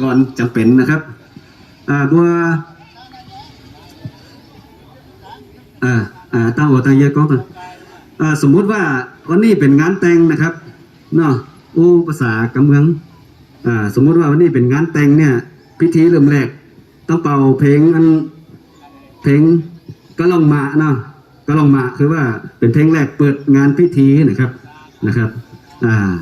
ก่อน จำเป็นนะครับ อ่า บัว อ่า อ่า ตั้งหัวตั้งเยอะก็ อ่า สมมุติว่าวันนี้เป็นงานแต่งนะครับ เนาะ อู้ภาษากำเมือง อ่า สมมุติว่าวันนี้เป็นงานแต่งเนี่ย พิธีเริ่มแรก ต้องเป่าเพลงอัน เพลงกะล่องหมากเนาะ กะล่องหมากคือว่าเป็นเพลงแรกเปิดงานพิธีนะครับ นะครับ อ่า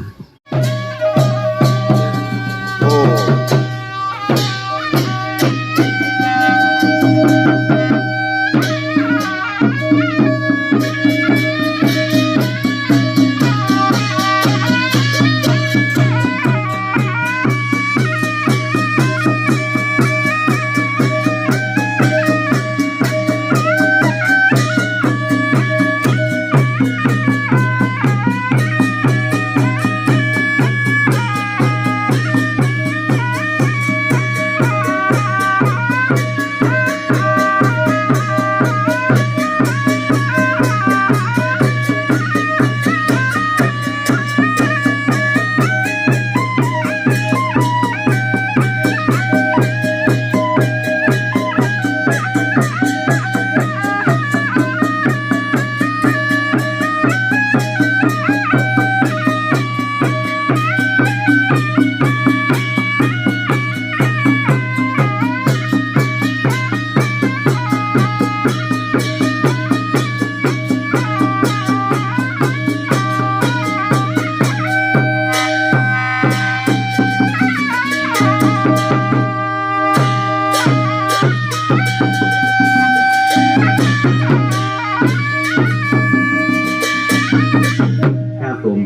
ครับผม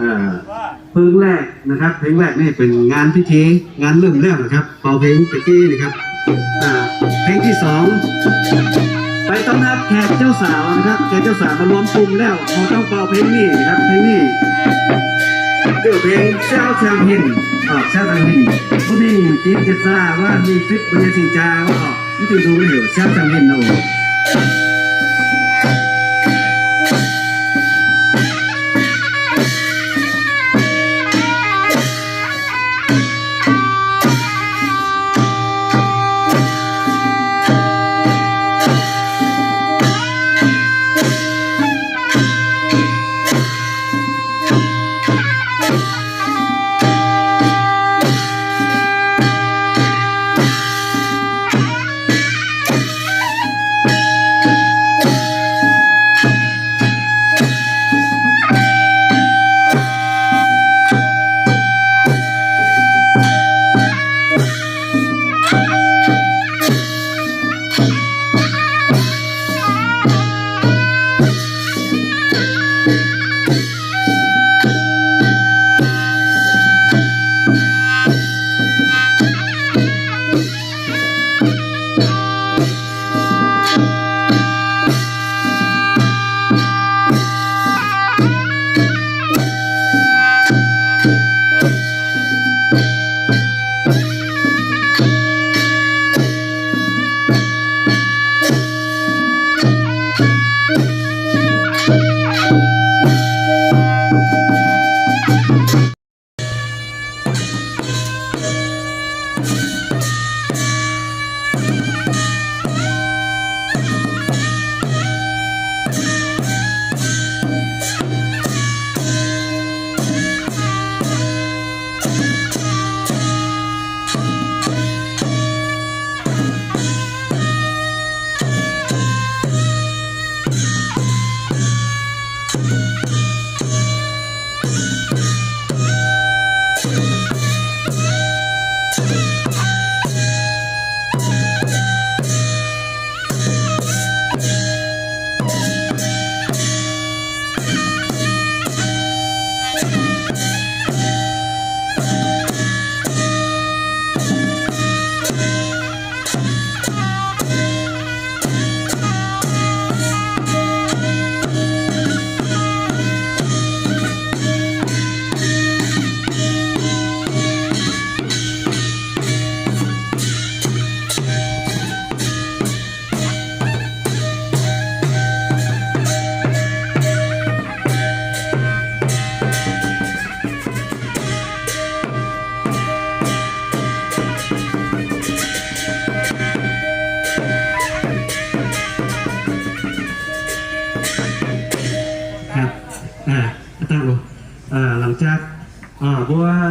อ่า เพลงแรกนะครับ เพลงแรกนี่เป็นงานพิธี งานเริ่มแรกนะครับ เป่าเพลงตะกี้นะครับ อ่า เพลงที่สอง ไปต้อนรับแขกเจ้าสาวนะครับ แขกเจ้าสาวมารวมกลุ่มแล้ว เราต้องเป่าเพลงนี้นะครับ เพลงนี้ ชื่อเพลงเช้าเชียงพิน อ่า เช้าเชียงพิน ผู้นี้จีบเจ็ดซาว่ามีคลิปบนเวทีจ้า อ่า นี่คือดูอยู่เช้าเชียงพินนะโอ้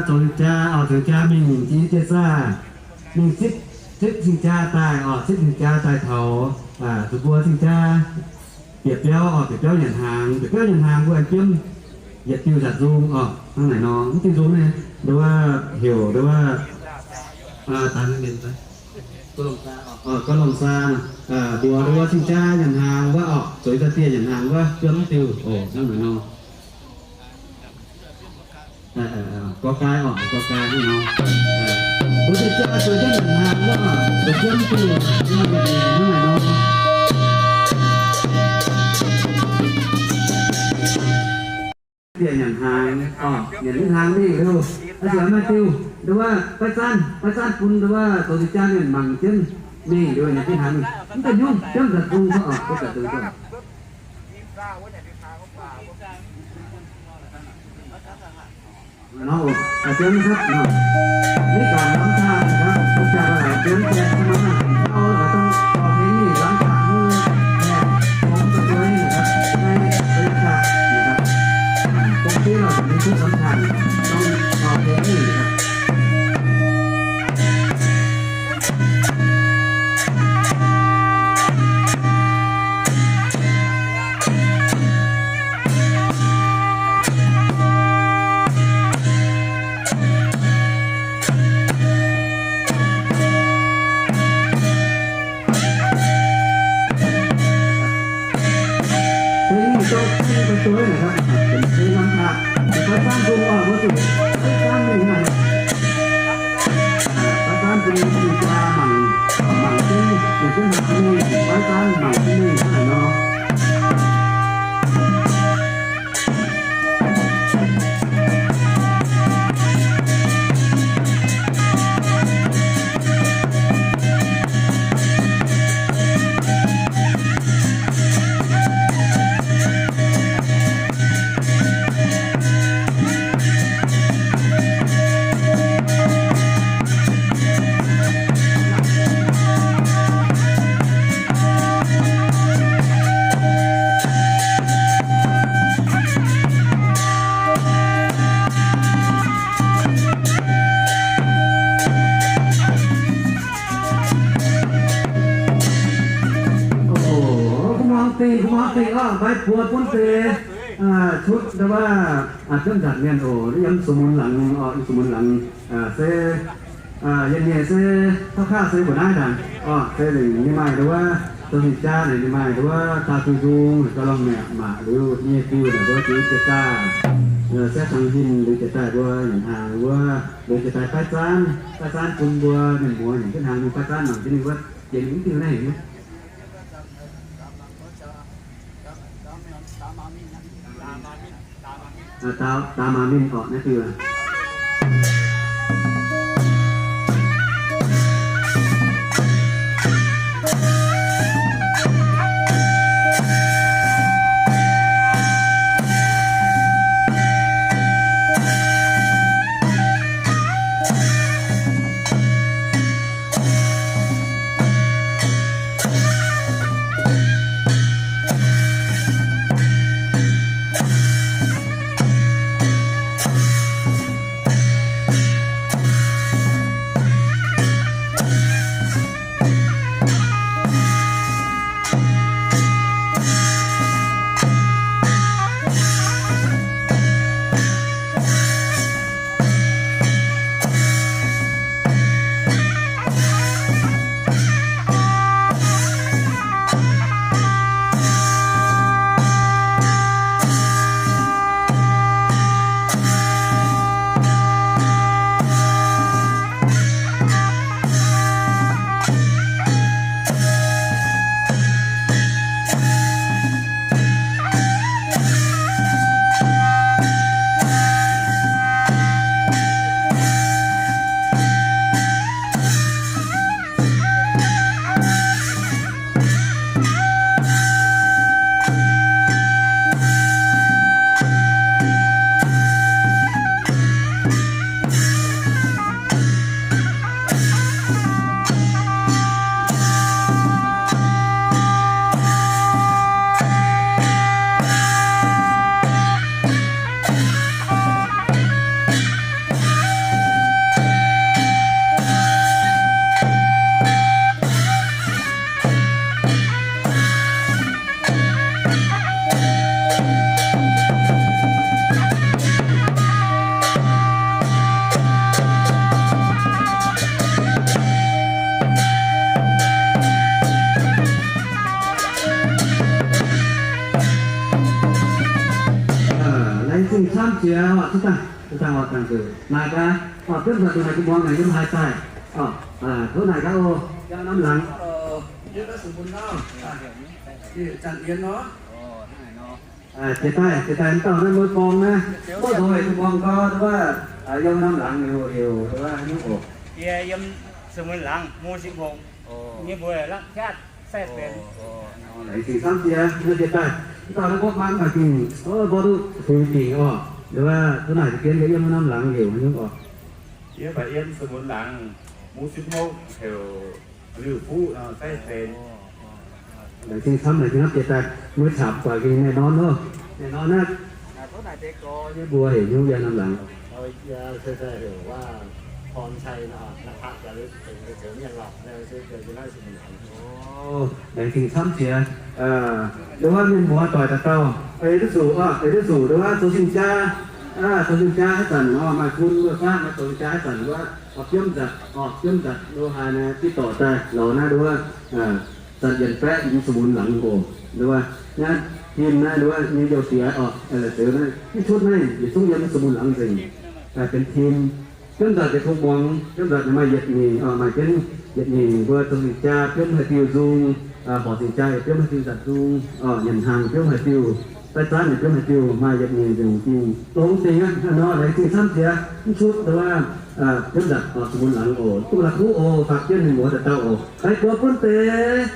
Zoux cing-jaa oc, zoux cing-jaa mingh jiex jiex zaah, mingh zipv, zipv cing-jaa daaih oc, zipv cing-jaa daaih taux, zuqc mbuo cing-jaa bieqc biauv oc, bieqc biauv nyanc hnaangx, bieqc biauv nyanc hnaangx mbuo aengx jiemv yietc diuh nzanc nzung oc. Hnangv naaic nor, mv diuh nzung naaiv, nduov heuc nduov, gorngv longc saa, mbuox nduov cing-jaa nyanc hnaangx wuov oc, zoux daaih dieh nyanc hnaangx wuov jiemv mv diuh oc. Hnangv naaic nor. Gorx-gai oc, gorx-gai hnangv nor. Mbuo cing-jaa zoux jienv nyanc hnaangx wuov oc, zoux jienv mv diuh, hnangv naaic nor. Dieh nyanc hnaangx oc, nyanc jienv hnaangx mingh liuz, a'siec maaih diuh nduov, baiv zaanv, baiv zaanv bun nduov zoux cing-jaa mienh mangc jienv mingh liuz nyanc jienv hnaangx mingh. Mv daaih nyungc jiemv nzanc nzung oc, mv daaih nzung. Nor, a'jiem nor, mv baac lamz zaah nor, mv baac laaix jiem jiex nor, dau laaix dongh dorh hmien mingh lamz zaah nyei, aengx fongx daaih dueiv nor, naaiv beuv zaah nor, dongh diuv laaix mingh duqv lamz zaah, dongh dorh hmien mingh nor. Beiv ninh zorqv cing bun dueiv naaic, beiv zaanv bun oc, mbuo zuqc beiv zaanv mingh naaic. Beiv zaanv bun ninh jaa mangc, mangc jienv, mangc jienv hnaangx mingh, beiv zaanv mangc jienv mingh hnangv naaic nor. Oc, gu'nguaaz dingh, gu'nguaaz dingh oc, maiv buo bun deix, cuotv ndau wuov, ziepc nzaatc mienh oc, yiem sou mun laangz oc, yiem sou mun laangz, se, yie nyei se, tov kaav se mbuo naaiv ndaangc oc, se lengc ninh maaih ndau wuov, zoux cing-jaa naaic ninh maaih ndau wuov, daa duih nzung, gauh longx mi'aqv, mangc liuz nyei diuh naaic mbuo jiex jiex daaih, se tangx hin liuz jiex daaih mbuo nyanc hnaangx wuov, liuz jiex daaih baiv zaanv, baiv zaanv bun mbuo mienh muoz nyanc jienv hnaangx, mingh baiv zaanv mangc jienv ninh wuov, jiex mingh diuh naaiv hingh. Aa, daa, daa maa mingh orqc naaiv diuh. Jiex oc, zinh dangh, zinh dangh oc, dangh zuqc naaic gaax, oc, biomv nzauc duqv naaic jienv muangx naaic yiem haaix daaih, oc, tov naaic gaax oc, yiem norm laangz, yiem norm laangz oc, zanc yienx nor, jiex daaih, jiex daaih mv dauh naaiv mueiz gorngv naaiv, mv dauh ndoih duqv muangx gorngv wuov, yiem norm laangz heuc, heuc wuov nyungc oc. Yie yiem Sou Mun Laangz, Mu Sipv Hopv, nyei mbuo Lakv Jatv, Sai Benx. Laengz zingh camv jiex, naaiv jiex daaih, mv dauh naaiv mborqv maa mv baac gengh mborqv duqv fui dingc oc. Nduov wuov, duqv naaic deix dien yie yiem norm laangz heuc nyungc oc. Yie mv baac yiem Sou Mun Laangz, Mu Sipv Hopv heuc Liuz Fuqv, Sai Benx. Laengz zingh camv, laengz zingh camv jiex daaih, mueiz camv guaax gengh naaiv norm loh, naaiv norm naaiv. Tov naaic deix gorx nyei mbuo heuc nyungc yiem norm laangz. Laengz zingh camv jiex. Nduov wuov mienh muoz doic dauh dauh, eix duqv zuqc, eix duqv zuqc nduov wuov zoux sing jaa, zoux sing jaa haaix zanc oc, maaih bun wuov faatv, maaih zoux sing jaa haaix zanc wuov, biomv nzatc oc, biomv nzatc lo haaix naaiv, diqv dorc daaih lorz naaiv nduov wuov, zanc yienc baeqv yiem Sou Mun Laangz oc. Nduov wuov naaiv tim naaiv nduov wuov nyei youh diex oc, la'zeix naaiv, mv cuotv naaiv yietc zungv yiem Sou Mun Laangz nzengc, benx tim. Biomv nzatc yaac kungx muangx, biomv nzatc yaac maaih yietc nyeic, maaih jienv yietc nyeic mbuo zoux sing jaa biomv haaix diuh nzung, horc sing jaa yaac biomv haaix diuh nzatc nzung, nyanc hnaangx biomv haaix diuh, daaih zaanv yaac biomv haaix diuh, maaih yietc nyeic nzengc dingc longx dingc aqv nor. Laengz zingh camv jiex, mv cuotv nduov wuov biomv nzatc Sou Mun Laangz oc, duqv la'kuqv oc, faatv jienv mienh muoz dauh dauh oc, daaih buov gunv deix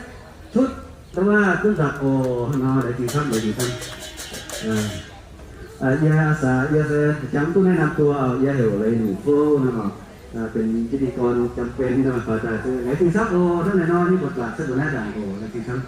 cuotv nduov wuov biomv nzatc oc nor. Laengz zingh camv, laengz zingh camv. Yie aa saax yie se jangx duqv naaiv naamh duoh, yie heuc Leiz Nyungc Fouv nor, benx พิธีกรจำเป็น nor, faaux daaih se laengz zingh camv oc. Hnangv naaiv nor nyei buatc baac se mbuo naaiv ndaangc oc, laengz zingh camv.